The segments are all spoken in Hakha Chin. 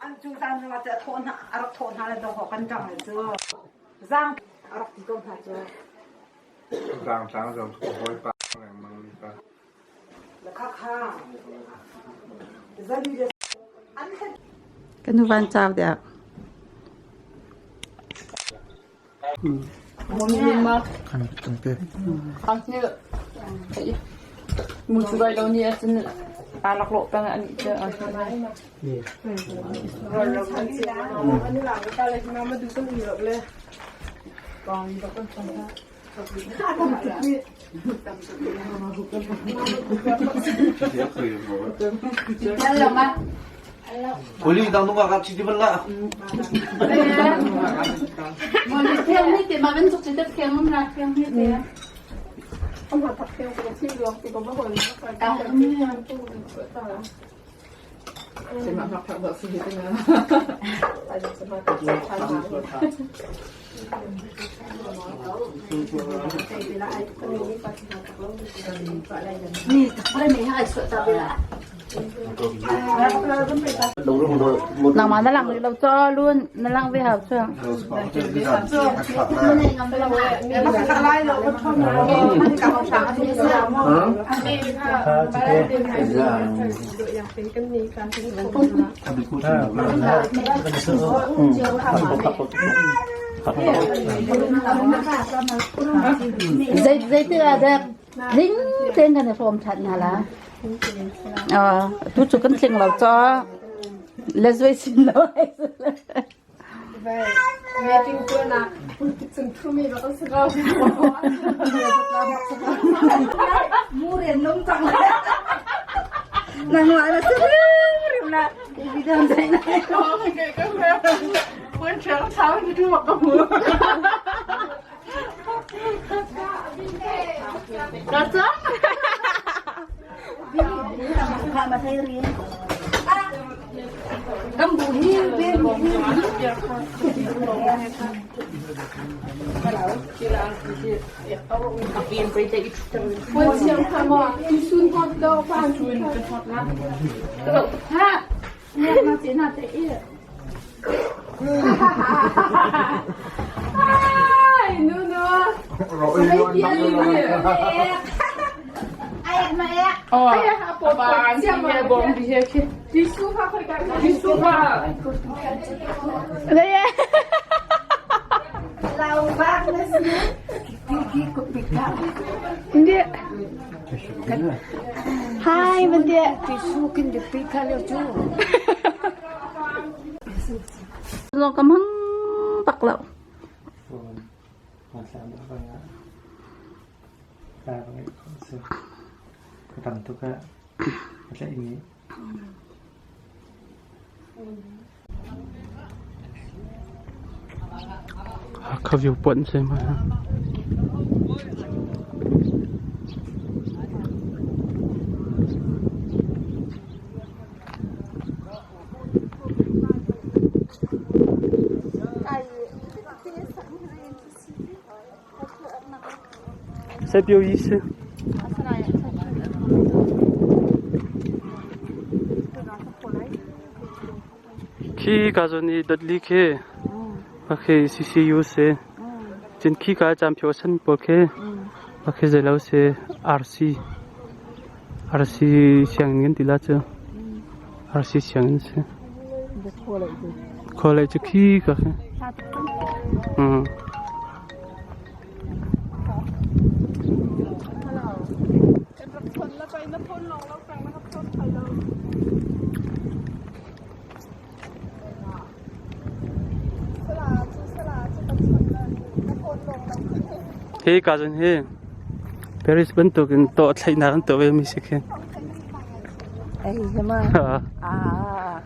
An cu zan zong ah a thawh hna a rak thawh hna le dawh kan ṭang le cu zaang a rak ti ko hna cu. Zaangtlang zong ka hawipa lengmang mi pa. Kan nu van cau deuh. Kuli dang nungak ah chi ti bal la. Nangmah na lang rih lo caw lun na lang ve hau cu. Zei zeitik ah dah tling tein kan i hrawm ṭhan hna la? Tu cu kan tling lo caw le zuai sin lo. Hi, Bandia. Lo ka mang bak lo. Hakha view point si ma. Saipiau yi si. Khi ka zawn i dotli khi khi CCU si. Cun khi ka camphio san pawl khi khi zeilo si RC RC sianginn kan ti la cu RC sianginn si. Khualei cu khi ka khi. Hi ka zun hi Paris bantuk in tawh thlaihnak an tuah ve mi si khi. Ei hema. Ah,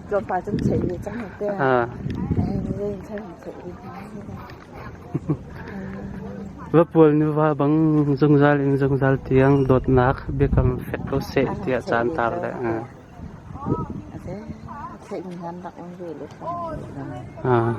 tlawmpal cun theih ve cang te. Ah. Ei, zein chan theih ve. Vapual nuva bang zungzal in zungzal tiang dawtnak biakam fek ko seh tiah caan tar le. Ah.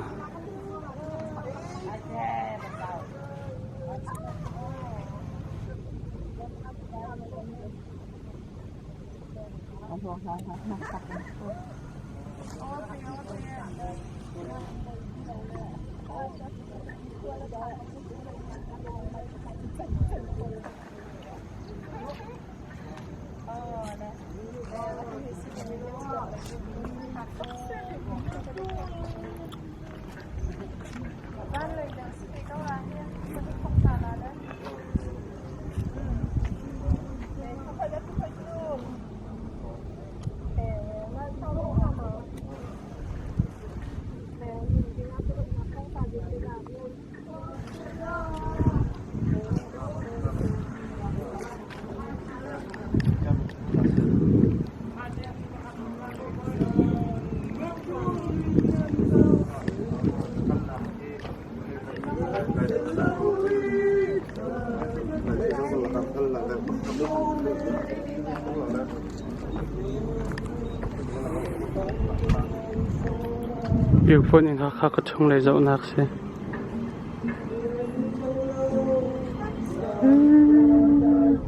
Earphone in Hakha ka chung lei zohnak si.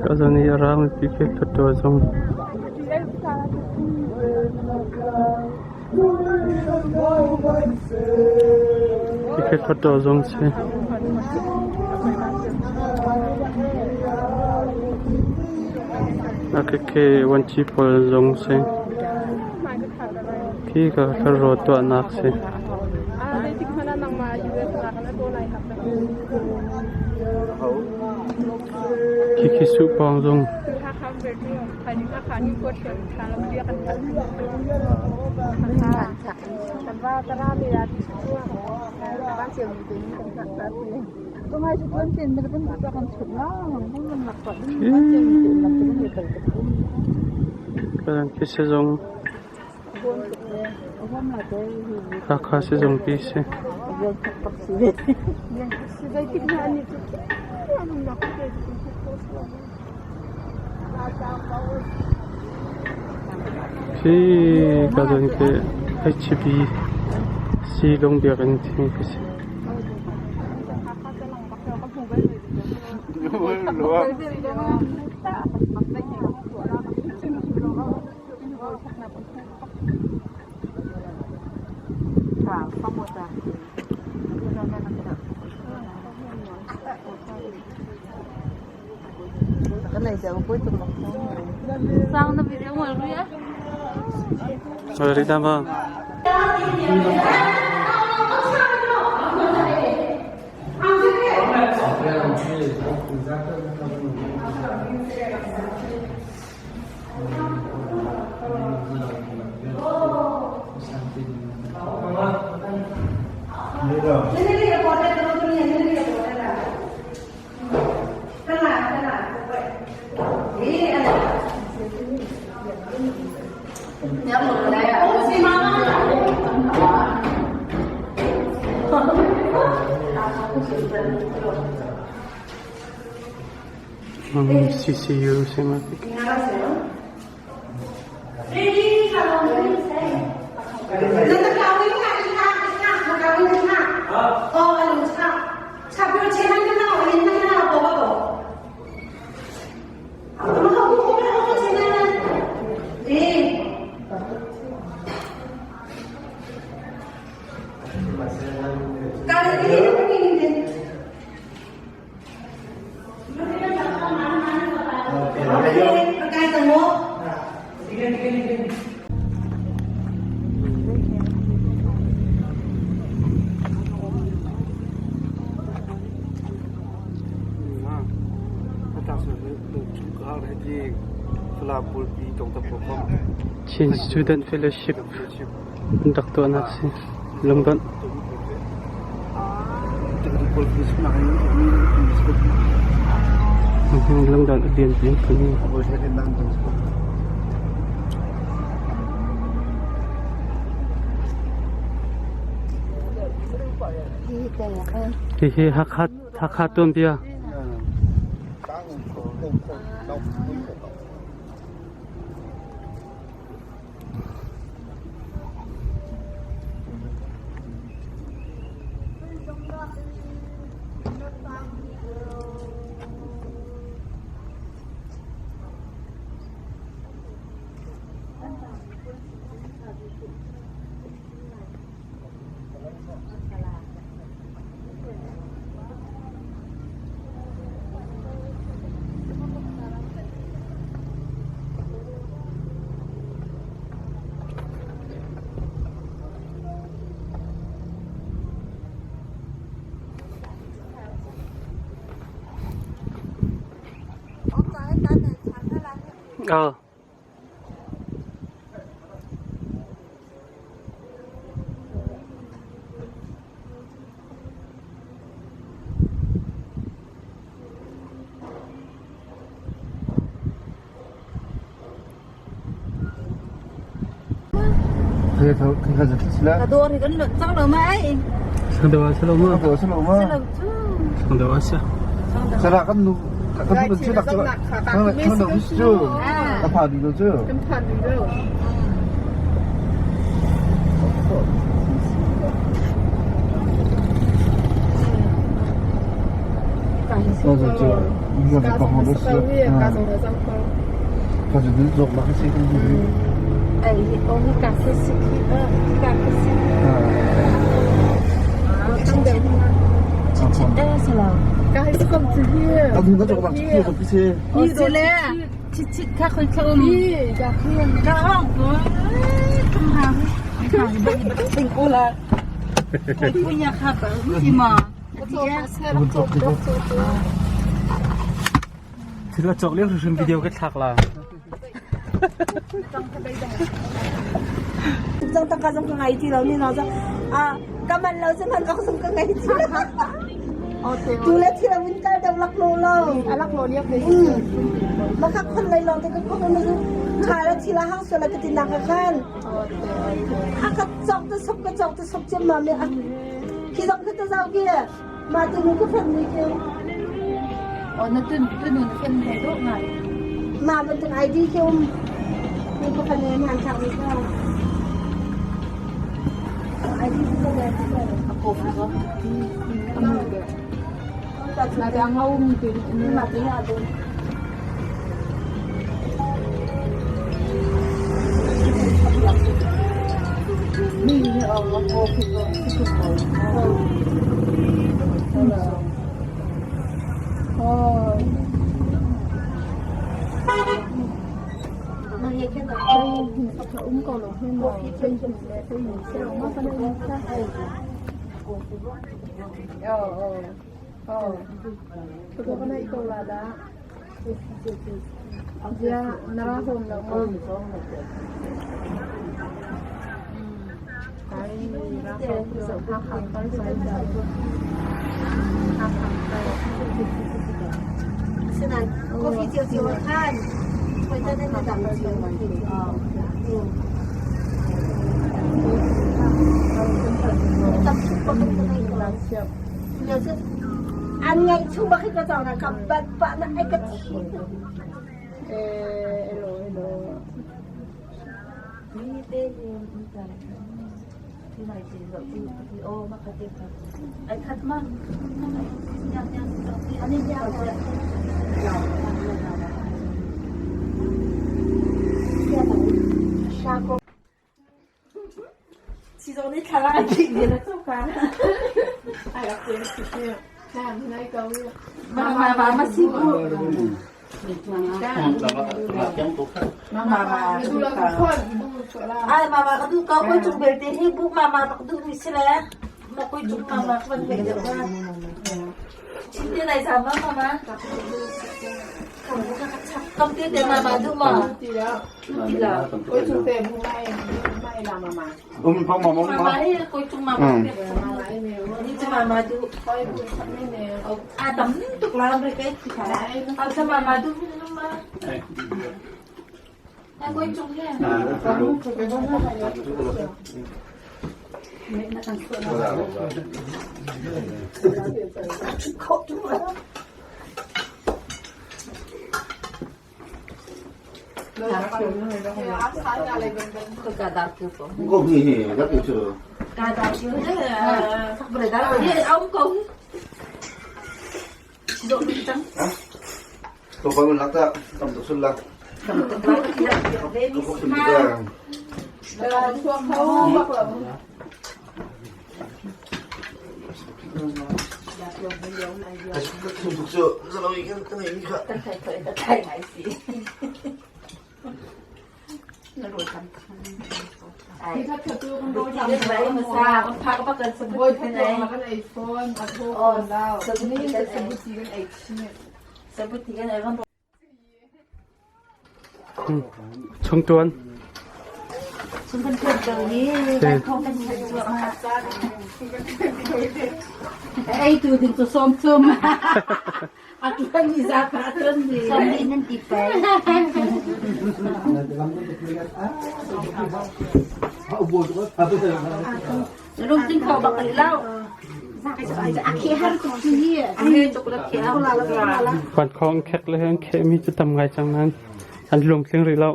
Ka zon i a rang mipi khi hluttaw zong. Khi hluttaw zong si. A khi vuanci pawl zong si. Khi ka hlarraw tuahnak si. Khikhi suhpawng zung. Khi sizung. Hakha sizungpi si. Khi ka zawn khi HB Silung biakinn thing khi si. Rita CCU Chin Student Fellowship an rak tuahnak si. Lungdonh. Lungdonh a lian bik phun. Hihi Hakha Hakha tuanbia. Ah. Ka dawr hi kan lonh cang lo ma ai. Sangdawa sa lo ma. Sangdawa sa lo ma. Sangdawa sa. Sala kan nu kan nu cu dak cu kan nu cu ka pha di lo cu. Kan pha di lo. Thil a cawk lio hrimhrim video ka thlak la. Zong tangka zong ka ngai ti lo ni no zong a ka man lo cu man awk zong ka ngai ti lo. Tu le thil a vun kal deuh lak lo lo. A lak lo liak ve. Maka khon lei long te ka khon na zu tha la thil a hang sual ka tin nak ka khan. A ka chok te sop ka chok te sop chem ma me a khi zong ka ta zau ki ma tu nu ka phan ni ke. Oh na tun tun nu na fen he do ngai. Ma bantuk ID ke um. Ni ka phan ne man thak ni ka. ID ka le. Ako ko. Na te ang hau mi te Ni ma te ya do. Mi ni oh ako ko. Oh. Ma he ke na. Um ko lo he mo. Ma sa na sa. Oh oh. Oh. Ko ko na ikaw lada. Ya narahon lang mo. Ay, rahon ko ha ha ha ha ha. Sinan, coffee chiều chiều khan. Phải cho nên là giảm chiều Ăn ngay chung bác cái cháu là cầm bát bạn ai cái Eh, hello, hello. Mi te ni ta. Ti nai ti lo ti ti o ma ka te ka. Ai khat ma. Ya ya ani ya. Chị dọn đi khá là chị thì nó không khá. Ai là quyền chị kia. Làm ngay câu. Ma ma ma ma si ku. Ma ma ma. Tu la ko bu so la. Ai ma ma ka du ka ko chung bel te hi bu ma ma ka du mi se la. Ma ko chung ma ma ka ban de wa. Chin te nai sa ma ma ma. Kam te te ma ma du ma. Ti la. Ti la. Ôi chú tè bu mai mai là mà mà. Um pang ma ma Ma ma. ma hi ko chung ma ma. Mà ai mèo. Ni chu ma ma du. Coi bu sắp mèo. A tam tuk la ram re kai ti kha. Al sa ma ma du mi ma. Ai ko chung he. Ko ka dar ku ko. Ko hi hi dak itu. Ka dar ku he. Sak bre dar he ông ko. Chỉ độ đi chăng? Ko pa mun lakta tam tu sul la. Cầm tập lại thì là kiểu về Ko ko sul ka. Sul tu su la i kan kan i ka. 太太太太死。 Thì thật thật tôi con đôi เล่นไว้มาซาพาก็ประกันสมุ โอ้ย ด ไหน ถ้าตัวมากันไอโฟนเอาโทรคนแล้วนี่จะสมุดจีกันไอเชี่ย สมุดที่กันไอ้คน Chungtuan. Chung kan tuan ko hi kan thong kan chan cuahmah. Ei tu ding cu som chum. A tuan ni za pa tuan ni. Som ni nan ti pai. Lung ting kho bak ri lo. Van khong khek le heng khe mi cu tam ngai cang nan an lung tling rih lo.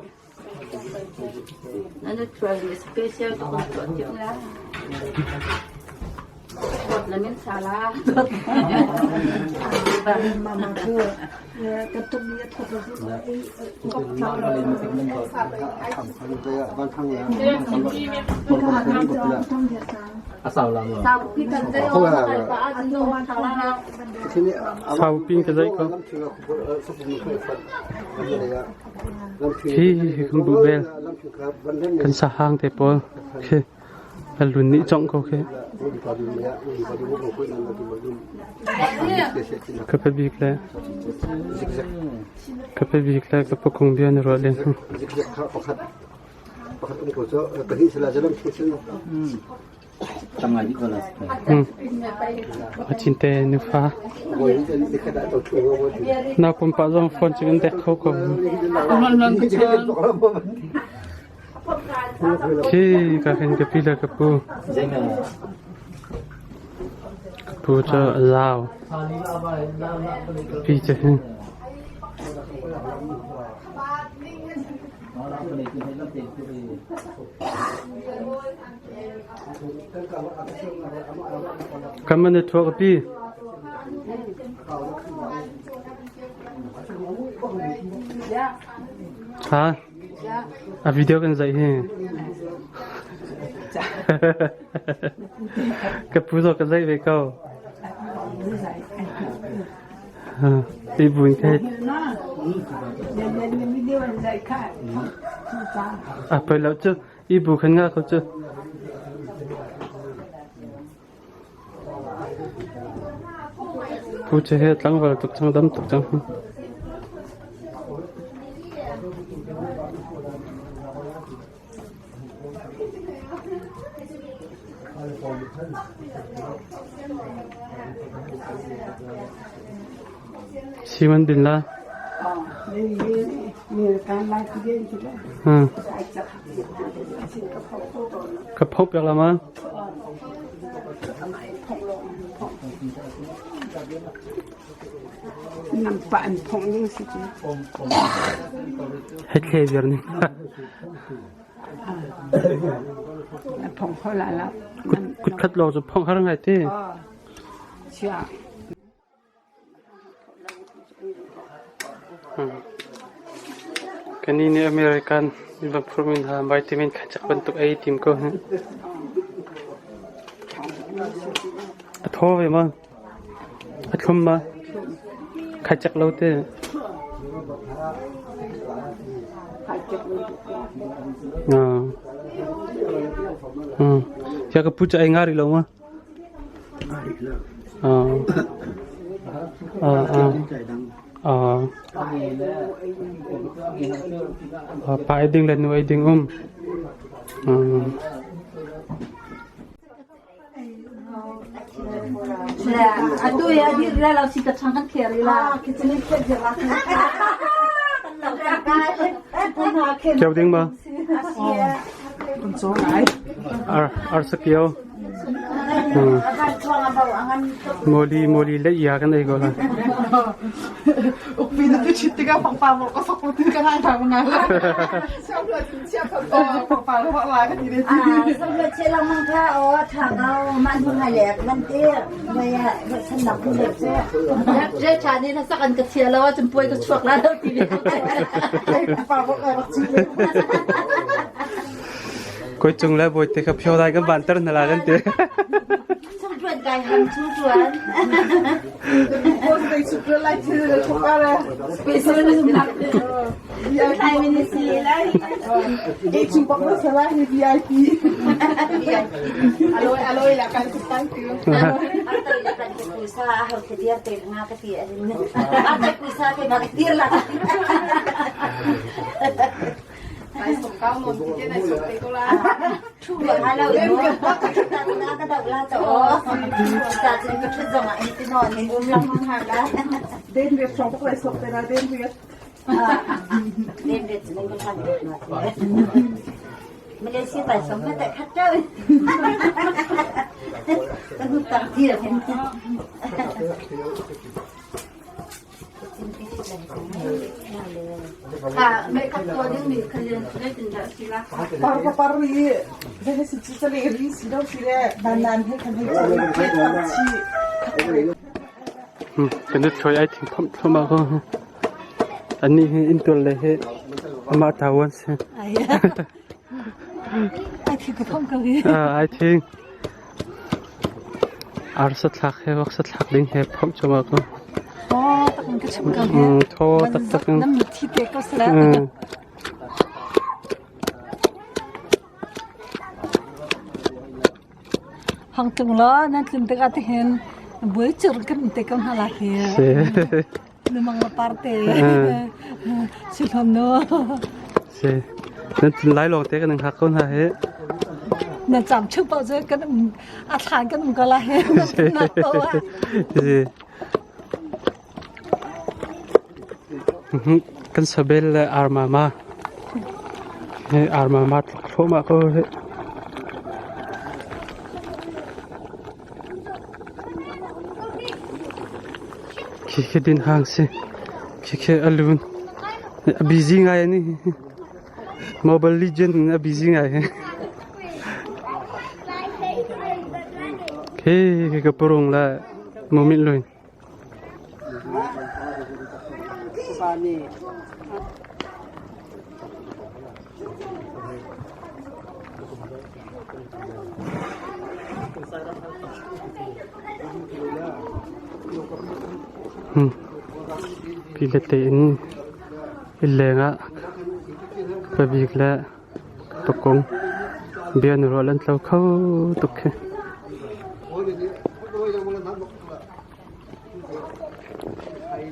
Sau pin ka zai ko. Hi hi kan bu bel. Kan sa hang te pawl. Khi lun nih cong ko khi. Ka pa bik le ka pa bik le ka pa kung bia na ruah len. A cinte nufa. Na pumpak zong phone cu kan dek kho ko. Khi ka khin ka pi le ka pu. Ka pu cu a zau. Pi cu hin. Kan man na thuak a pi. Ha? A video kan zaih hi. Ka pu zong ka zaih ve ko. Ti buin khe. A poi lo cu. I bu khan nga ko cu. Pu che he tlangval tuk cang dam tuk cang. Siman din la. Ka phok piak la ma. Hethle viar ni. Kut khat lawng cu phong har ngai te. Kani nih American Liverpool hna vitamin kha cak bantuk ei tim ko hi. A thaw ve ma? A thlum ma? Khai cak lo te. Ya ka pu cha ai nga ri lo ma? Pa ei ding le nu ei ding um. Atu ya dir la lo si ta chang kan kher la. Keo ding ba? Ar ar sakio. Moli moli le ia kan ei ko la. Ukpi na tu chit tiga pangpa mo ka sok ti ka ngai thang nga. Siam la siam sa to pangpa lo la ka ti de. Som la che lang mang kha o tha ngau man hun hai lek man te maya san nak hu lek che. Je cha ni na sak an ka chia lo chum puai ka chuak la lo ti. Pangpa mo ka rak chi. Koi cung le bawi te kha phyo dai kan van ter hna la kan ti. Chung tuan kai ham chung tuan. Post dei super lai thi le thok ara. Special na sum nak. Lai mini si lai. E chung pak na sa lai ni VIP. Aloy aloy la kan ku tan ku. puisa a ho thlir te nga ka ti ahin a tai puisa te ma ka tir la. Ai sok kau non ti te nai sok te ko la. Thu ha lo in ta na ka dau la to. Ta cun ka thut zong ah in ti non in um lang hang ha la. Den ve song ko lai sok te la den ve. Den ve cun ka than ma. Malaysia tai som ma tai khat trâu. Kan hut tak dir hin. Par ka par ri zei si chi chale ri si lo si le nan nan he kan hei chi tak chi. Kan nu thloi ai thing phom thlom a ko. Ani hi intual le he ama tawan si. Ai thing ka phom ko hi. Ai thing. Arsa thlak he voksa thlak ding he phom chuma ko. Oh, tak ka chim ko he. Tho tak tak. Nam thi te ko sala. Hang tung lo nan tlun tikah tihin buai cur kan te ko hna la hi. Numang la parte. Si hlom no. Si. Nan tlun lai lawng te kan hngak ko hna hi. Na cam chung paoh cu kan um a thlan kan um ko la hi. Na to ah. Si. Kan sabel le armama. He armama tluk thluahmah ko hi. Khikhi din hang si. Khikhi alun. A busy ngai ani. Mobile Legend a busy ngai. Khi khi ka purung la mumit luin. Pile tein inn leng ah pabik le pakung bia na ruah lan tlo kho tuk khi.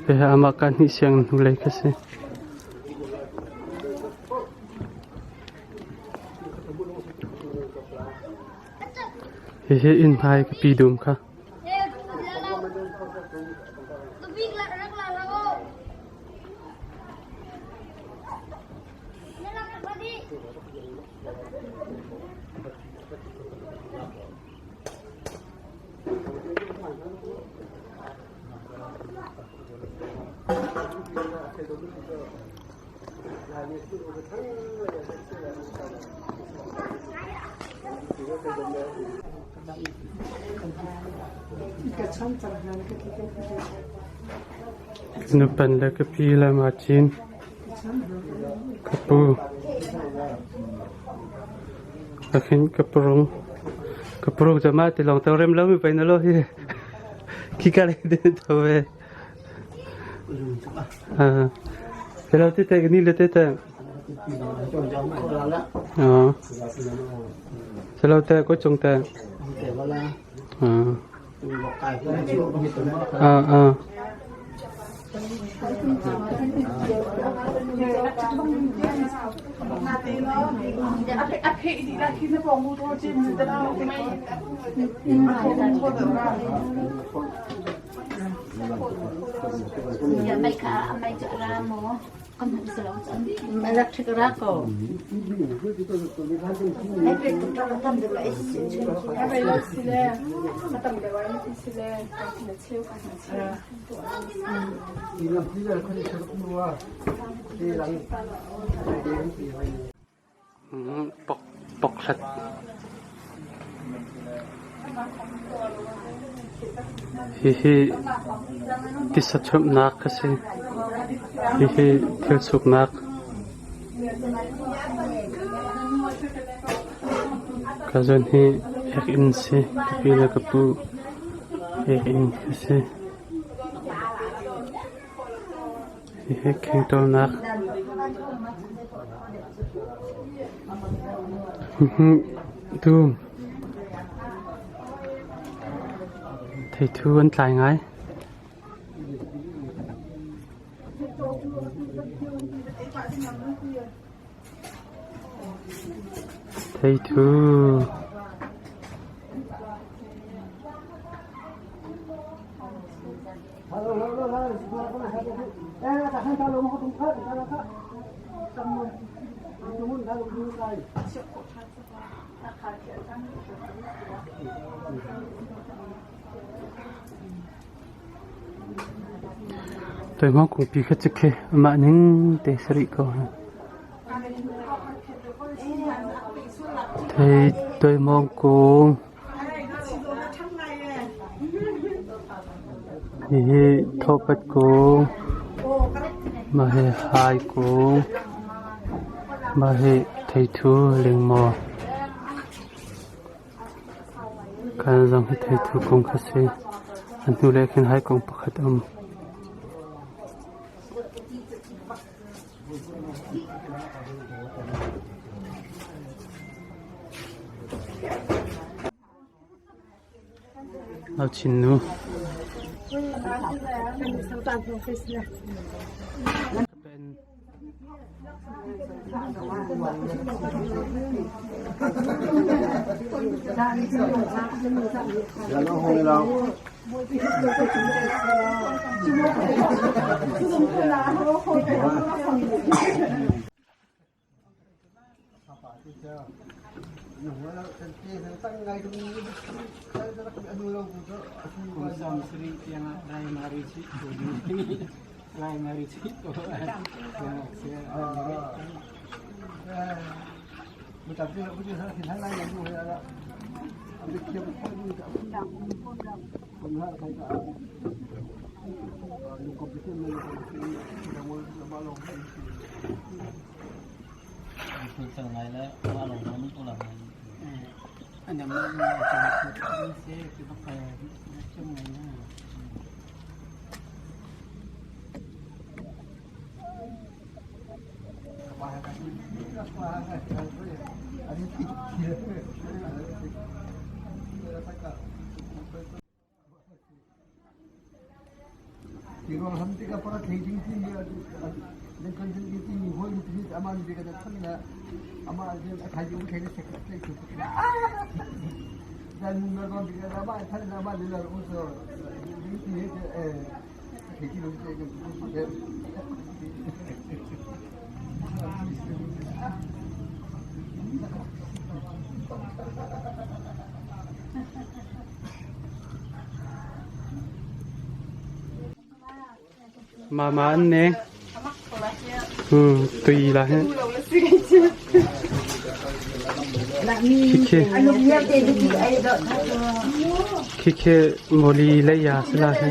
Hihi amah ka hnih sianginn hnulei kha si. Hihi inn hmai ka pi dum kha. Nupan le ka pi le ma cin ka pu ka khin ka purung ka purung jama ti long tang rem lo mi pai na lo hi khi ka le de to ve Hello te te ni le te te. Hello te ko chung te. À à. Electric ra ko. Pok pokhlat. Hihi tisa chumhnak a si. Hihi thil suknak. Ka zawn hi ek-inn si. Ka pi le ka pu ek-inn a si. Hihi khengtawlnak. Dum. Theithu an tlai ngai. Theithu. Toihmawng kungpi kha cu khi amah ning te si rih ko. Thei toihmawng kung. Hihi thawhpat kung. Mah hi hai kung. Mah hi theithu lingmaw. Kan zong hi theithu kung kha si. A hnulei khin hai kung pakhat a um. Chin nu. Mama an neng. Tui la he. Khikhe. Khikhe moli le ya sila he.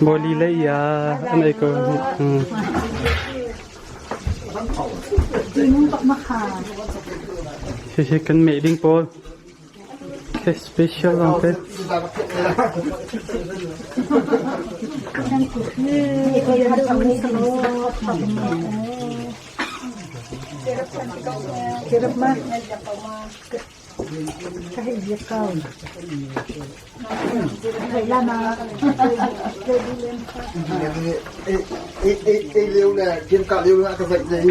Boli le ya an ei ko. Hihi kan meh ding pawl. Special lang te. Ei lio le game kah lio ah ka zaih zei.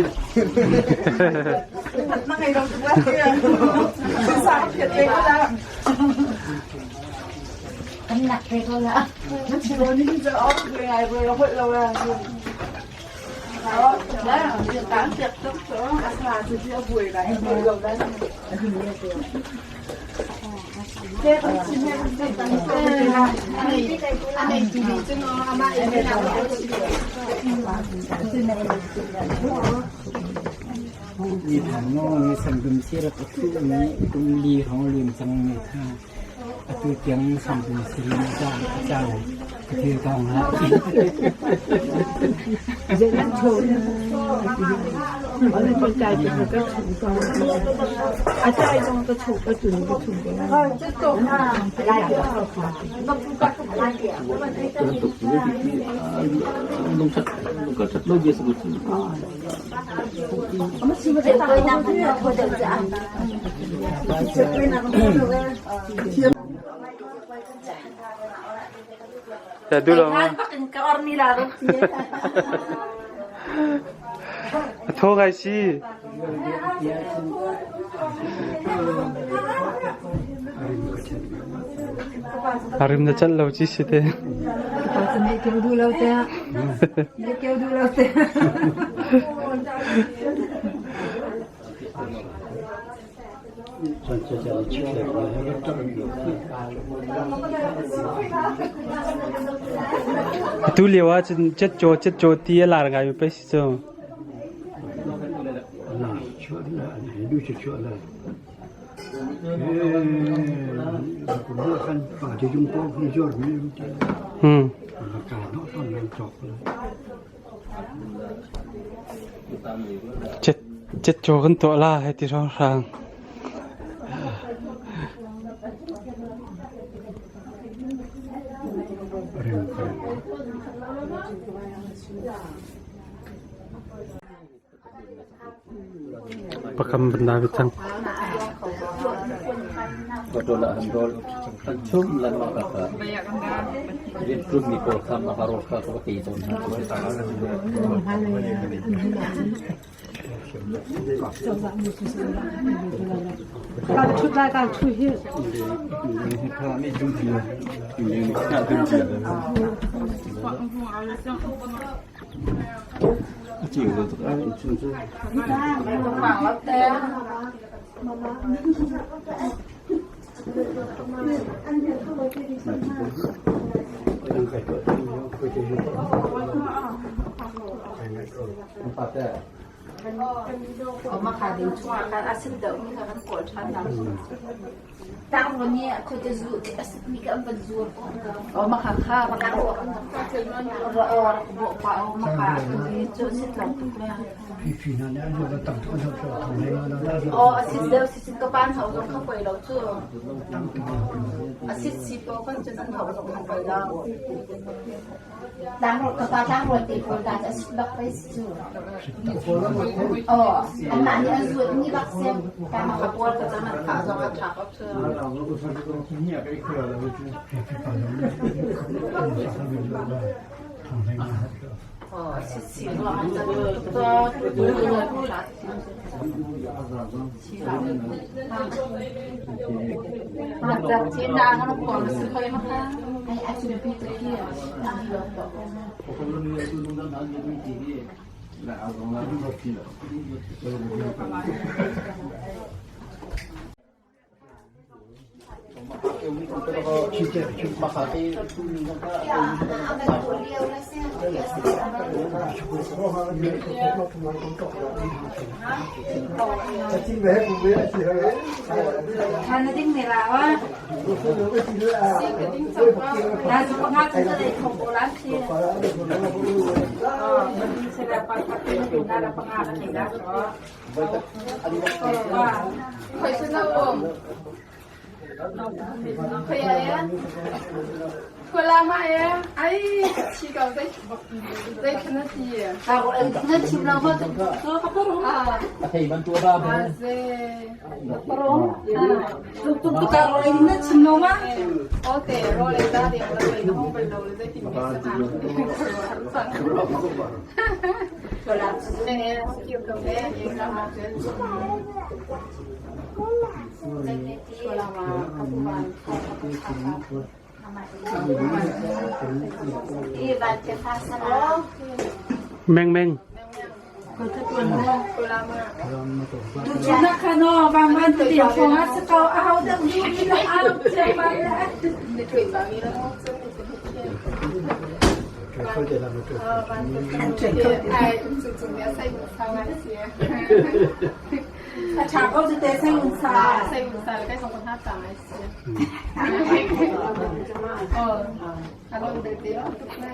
Mi thang mi sandum sirat a thuh mi kum li hrawng lim cang mi kha atu tiang sandum sirin a cang. Thil kong ha. Ta du lo ma. A tho ngai si. A rim na chat lo ci si te. Atu lio ah cun cetcaw cetcaw ti a lar ngai mi pei si cu. Cetcaw kan tuah la hei ti hrawnghrang. Pakam banda cang. Meng meng. A ṭha ko cu te seng sa. Seng sa le kai song ko hna ta ngai si. Oh, a long de te oh tuk na.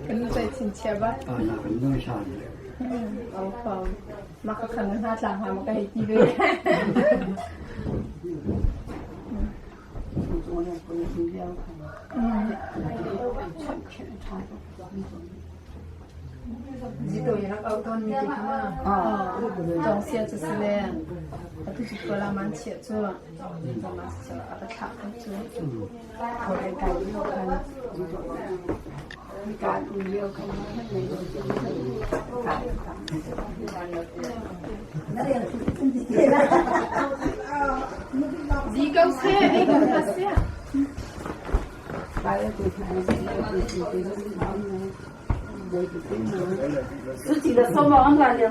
Kan nu chin chia ba. Mah ka khan hna tlang ha ma ka hei ti ve. Zito i rak auh tawn mi te kha ma. Tawng sia cu si le atu cu tuala man chia cu a ka thlah ko cu. Zi ko seh, ei ko hna seh. Suci le som an ra lio.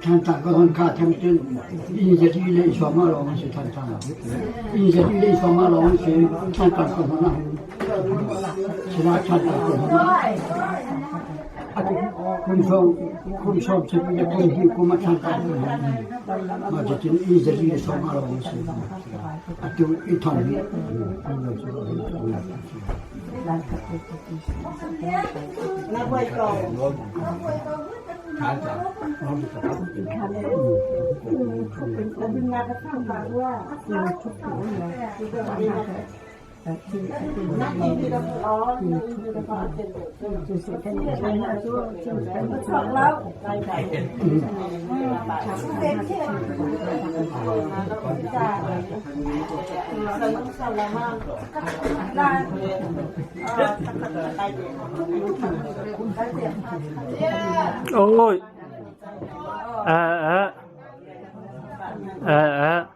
Thantlang ka hon kha thang cun inn zati le sawm ah lawng an si Thantlang. Inn zati le sawm ah lawng an si Thantlang ka hon ah. Sila Thantlang ka hon ah. Atu kum sawm kum sawm chim le kum hi kum ah Thantlang ka hon. Ma cutin inn zati le sawm ah lawng an si. Atu i thong hi. Oi. A a. A a.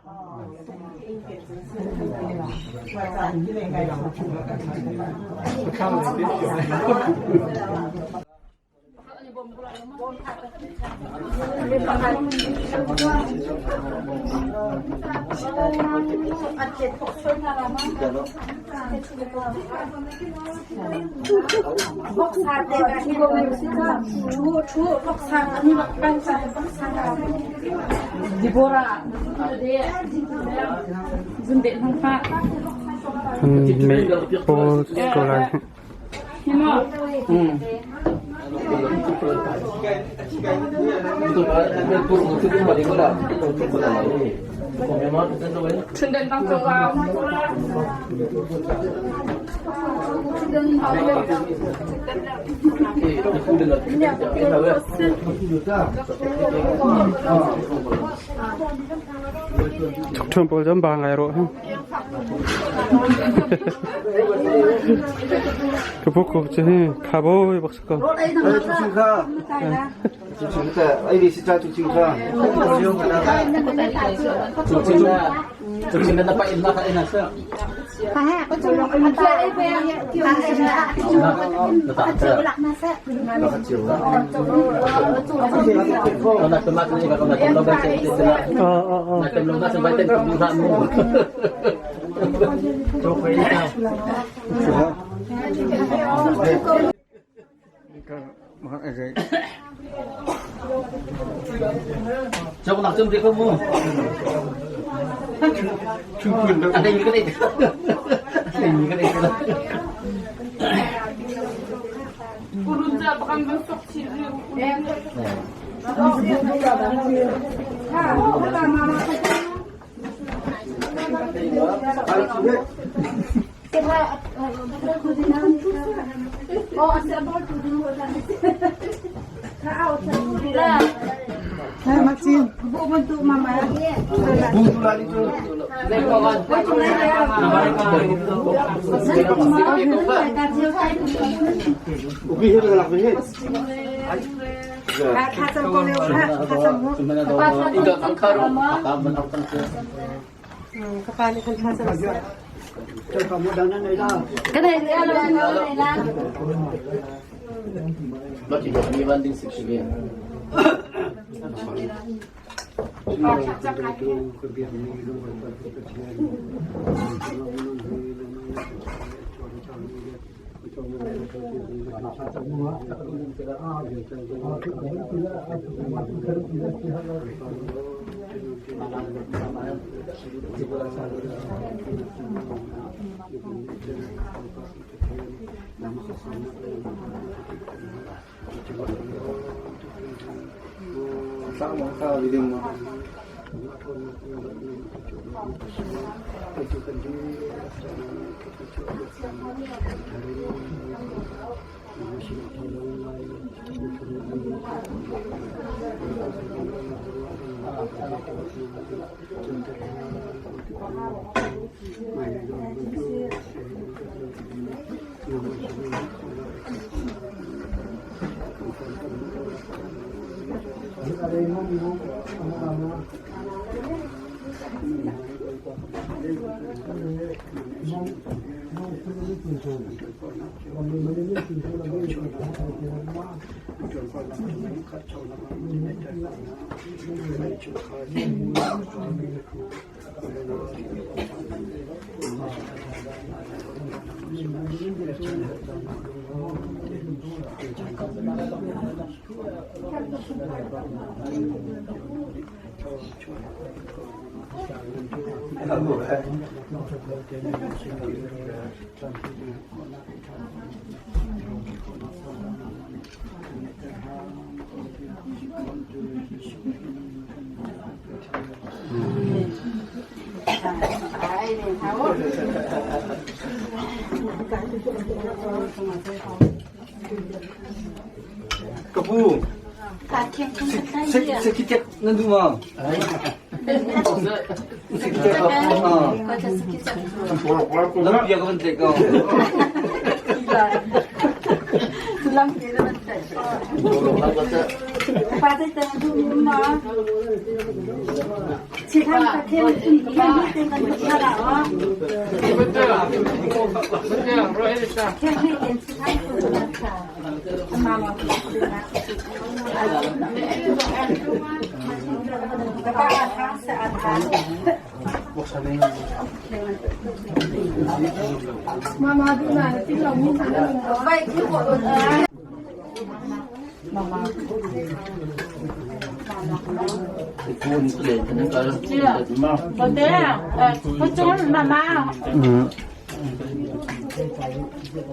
Mei pawl ko lai. Ṭhuan pawl cu an ba ngai rua. Ka pu ku cu hi kha bawi bak si ko. Chok nak chung ko mu. Ada ini kan itu. Ini kan itu. Ka pu. Sekitek nan duh ma? Sekitek ah. Lam pia ka van tlek ko.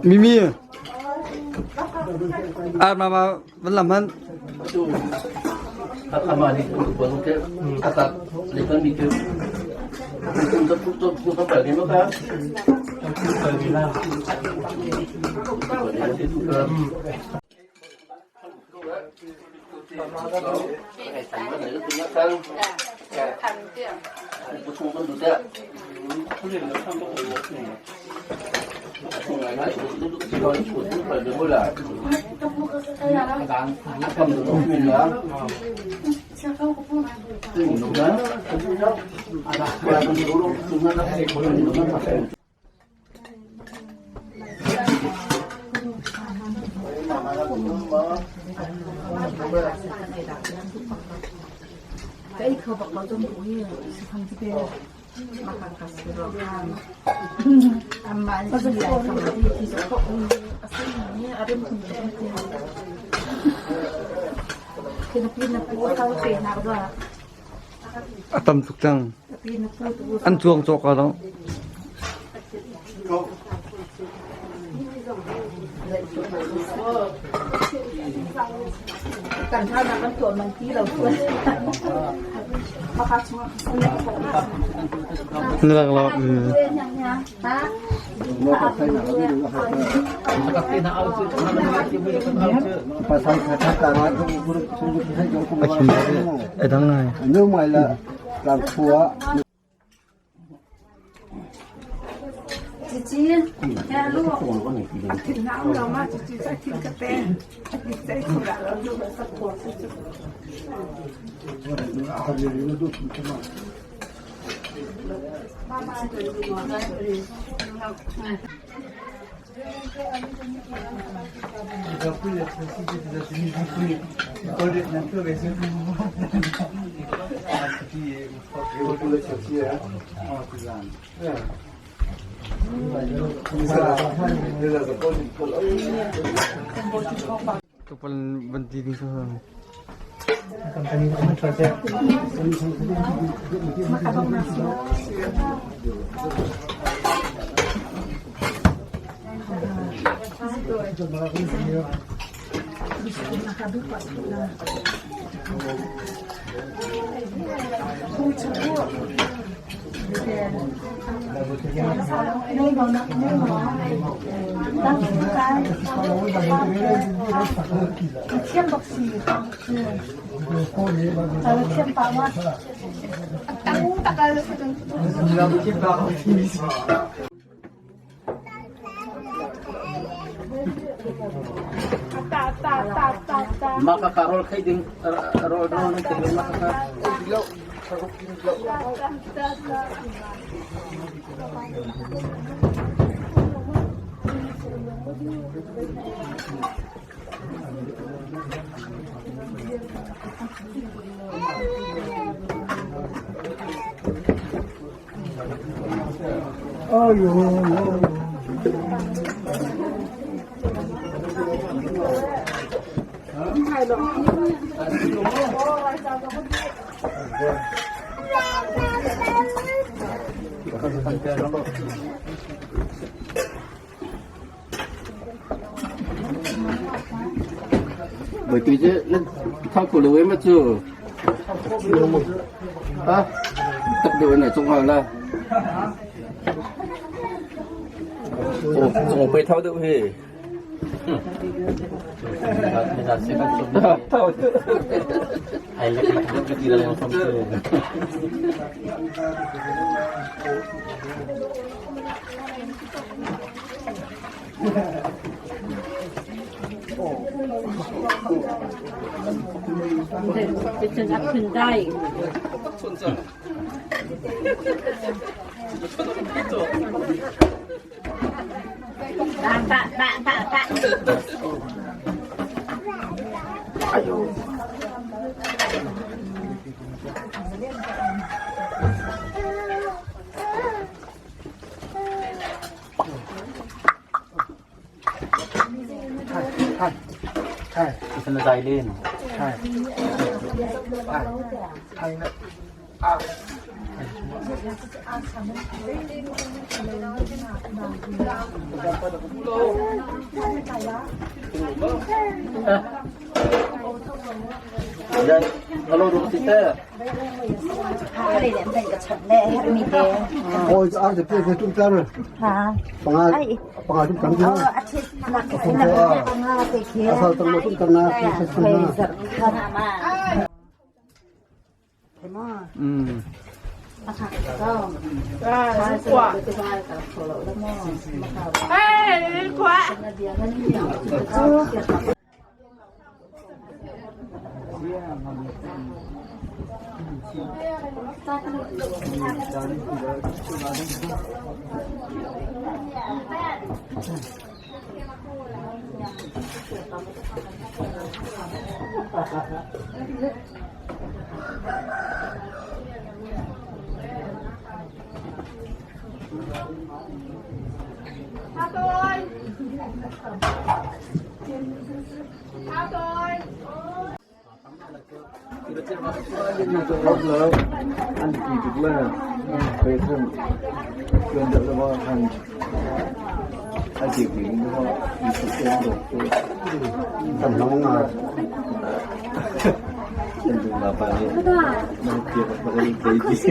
Mimi Ar mama van lam han Ka ei kho bak lo dom bu hi sifang ti pe A tam tuk cang. An cuang cawk a lo. Kan hna kan tuah man ti lo. Na lak lo. A dang ngai. Tupal van ti ding sa. Mah ka ka rawl khei ding rawl rawl nan ti mah ka ka. Bởi vì chứ nó thao của lưới mà chứ. Ha? Tập điều này trong hoàng là. Ồ, trong phải thao được hề. Thao được. Ai lắc lắc lắc cái gì là không Alo, đúng không? Ôi, ăn thì cái trung tâm rồi. Panga, panga trung tâm chứ. Asal tang trung tâm na, trung tâm na. An ti tuk le pe khan tuan deuh le khan a dir ding in mi su tuan dawk tu Kan hmang nga. Kan duh la pa nih nang tiak a kan tlei ti.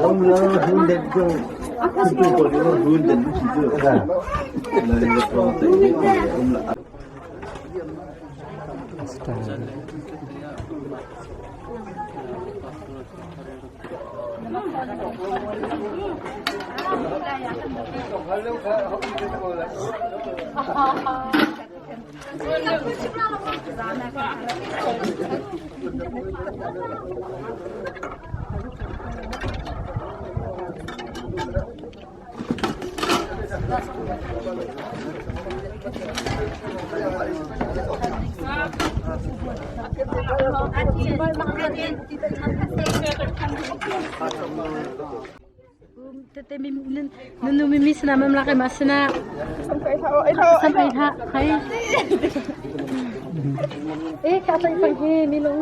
Om la hun den ko. Kun tu ko ni hun den si tu. La ni ko tlei om la. Nunu mimi sana mam lak ma sana. Sampai tha khai. Eh ka tlai phang he mi lung.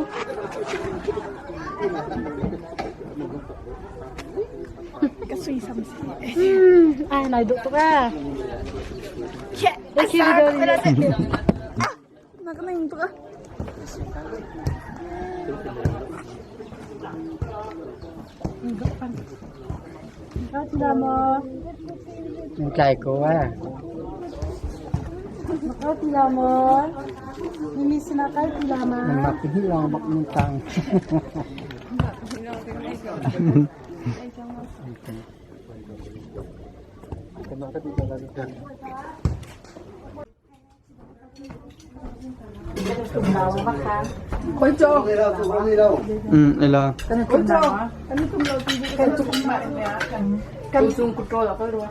Ka sui sam si. Ai nai duk tuk a. Eh khi video ni. Na ka nang tuk a. Tlai ko a. Makau ti la mo. Mimi sana kai ti la ma. Mak hi long bak nung tang. Ela. Kan sung kutrol ako ruwa.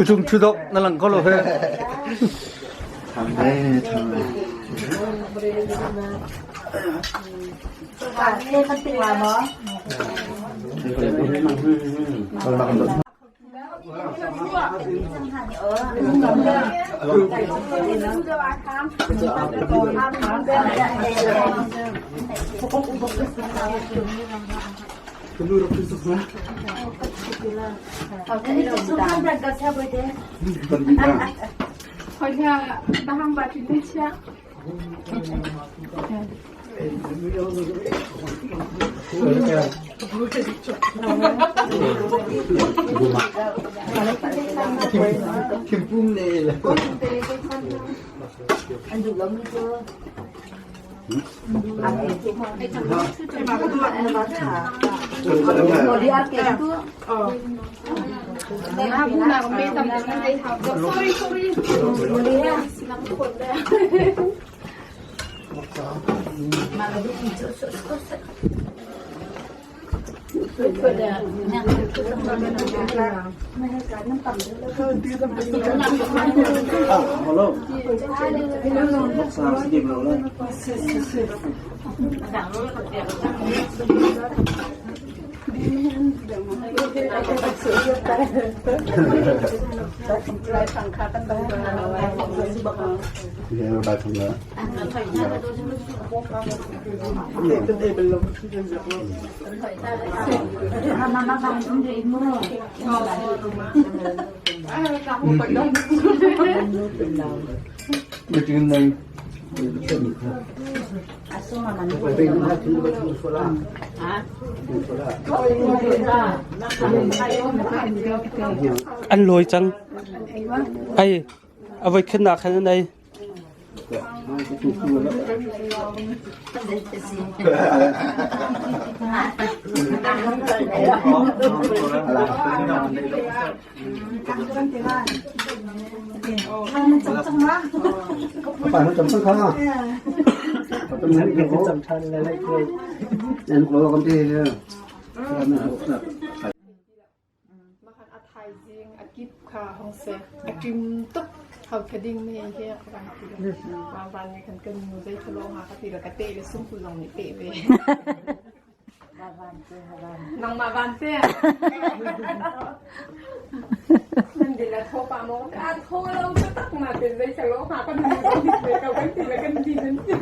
Uchung thu dok na lang ko lo he. Thimpum ne le. An lawi cang. Ai, a voi khat nak khan an ei. Makhan a thaizing a kip kha hong seh. A ṭim tuk. Hau kha ding me he ka van ti le. Van van nih khan kan nu zei thalo ha ka ti le ka teh le sungku zong nih teh ve. Nangmah van te. Nan di la tho pa mo. A tho lo ka tak ma te zei thalo ha kan nu ve ka kan ti le kan di nan si.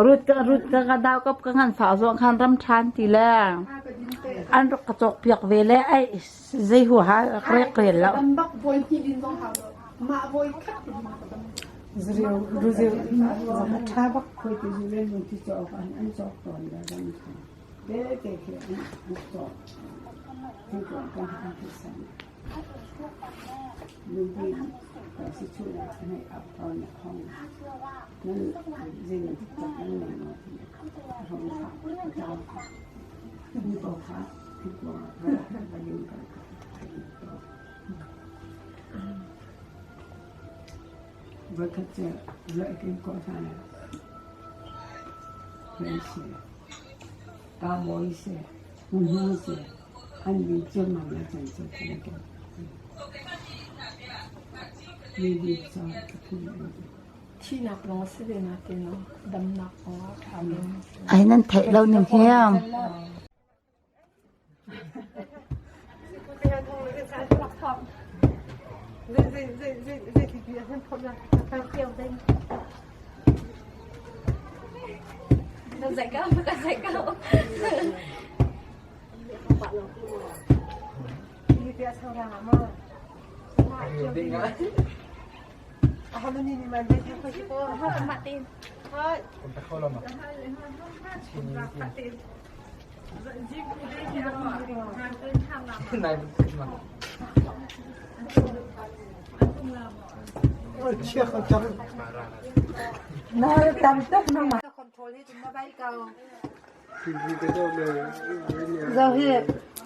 Rut ka rut ka ka dau kap ka ngan fa zo khan ram than ti le. An rak ka cawk piak ve le ai zei hu ha rek rel lo. Bak voi hnih din zong hau lo. Mah voi khat din ka dam. Zriu ruzir zong a ṭha bak khoi ti zu le lung ti cawk an an cawk tawn le ram kha te te khi an an cawk an cawk kan an ti san lungpi ka si chu la an hei ap tawn na khong nan zing cak an nei ma ti rong kha tau kha ni ko kha ti ko ra lim ka kha Voikhat cu ruahkin kawh hna Rei si, Kabawi si, Hmuhmu si, an bi ciammam le can cu kan ke. Mi bi cu ka phu an ti. Thihnak lawng a si ve natin damnak kong ah ṭha lo. Ai nan theih lo ning hi.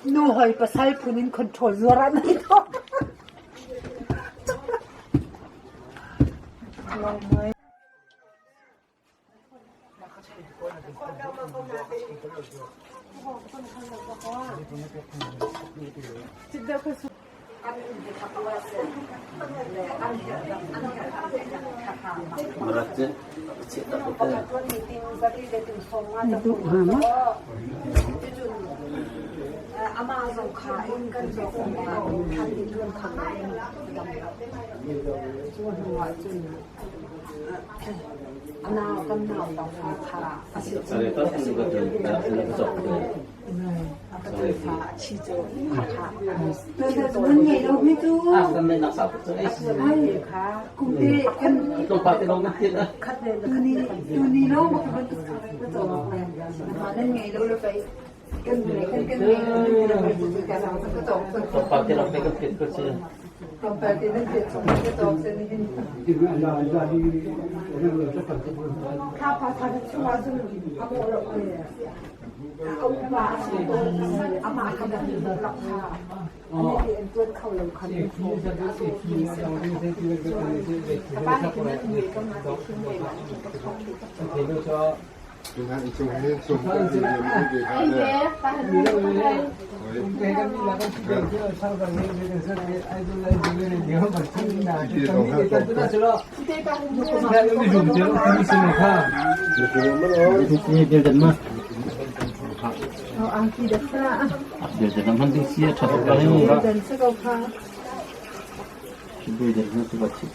Nu hoi pasal phun in control zuar ah nai thawk.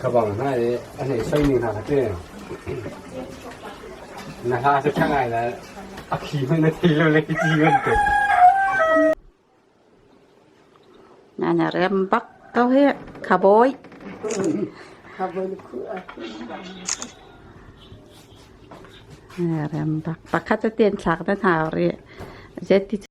Khabang hna i an hei soi ning hna kha ti. Na hla cu ṭha ngai le a khi hmanh na thei lo le ti bantuk. Na rem bak ko hi khabawi. Rem bak. Pakhat te thlak na hau rih. Zeti.